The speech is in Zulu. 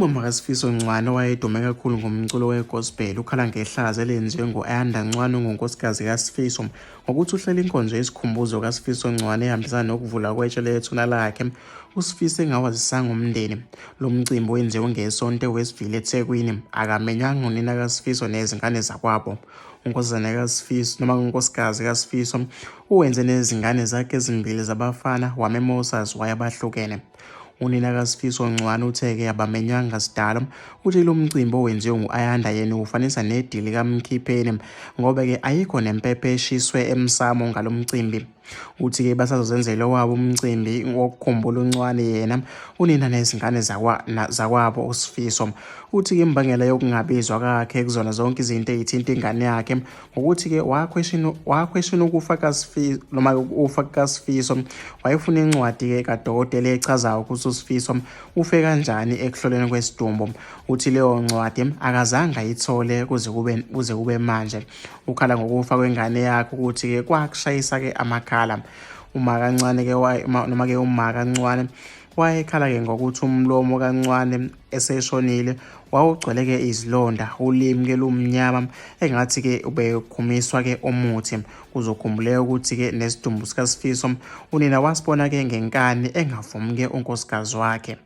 Umama kaSifiso Ncwane owayedume kakhulu ngomculo we-gospel ukhala ngehlazo elenziwe ngu-Ayanda Ncwane ongunkosikazi kaSifiso ngokuthi uhlela inkonzo yesikhumbuzo kaSifiso Ncwane ehambisana nokuvulwa kwetshe lethuna lakhe uSifiso engawazisanga umndeni. Lo mcimbi wenziwe ngeSonto eWestville eThekwini akamenywanga unina kaSifiso nezingane zakwabo. Unkosazana kaSifiso noma unkosikazi kaSifiso uwenze nezingane zakhe ezimbili zabafana wamema osaziwayo abahlukene. Unina kaSifiso Ncwane uthe-ke abamenywanga sidalo. Uthi lo mcimbi owenziwe ngu-Ayanda yena uwufanisa nedili kaMkhipheni ngoba-ke ayikho nempepho eshiswe emsamo ngalo mcimbi. Uthi-ke basazozenzela owabo umcimbi wokukhumbula uNcwane yena unina nezingane zakwabo uSifiso. Uthi-ke imbangela yokungabizwa kwakhe kuzona zonke izinto ey'thinta ingane yakhe ngokuthi-ke wakhweshina ukufa kaSifiso noma ukufa kukaSifiso wayefuna incwadi-ke kadokotela echazayo ukuthi uSifiso ufe kanjani ekuhloleni kwesidumbu. Uthi leyo ncwadi akazange ayithole kuze kube manje. Ukhala ngokufa kwengane yakhe ukuthi-ke kwakushayisa-ke amakhala. Uma kancane-ke noma-ke uma kancwane wayekhala-ke ngokuthi umlomo kancwane eseshonile wawugcwele-ke izilonda ulimi-ke lumnyama engathi-ke ubekhumiswa-ke umuthi. Kuzokhumbuleka ukuthi-ke nesidumbu sikaSifiso unina wasibona-ke ngenkani engavumi-ke unkosikazi wakhe.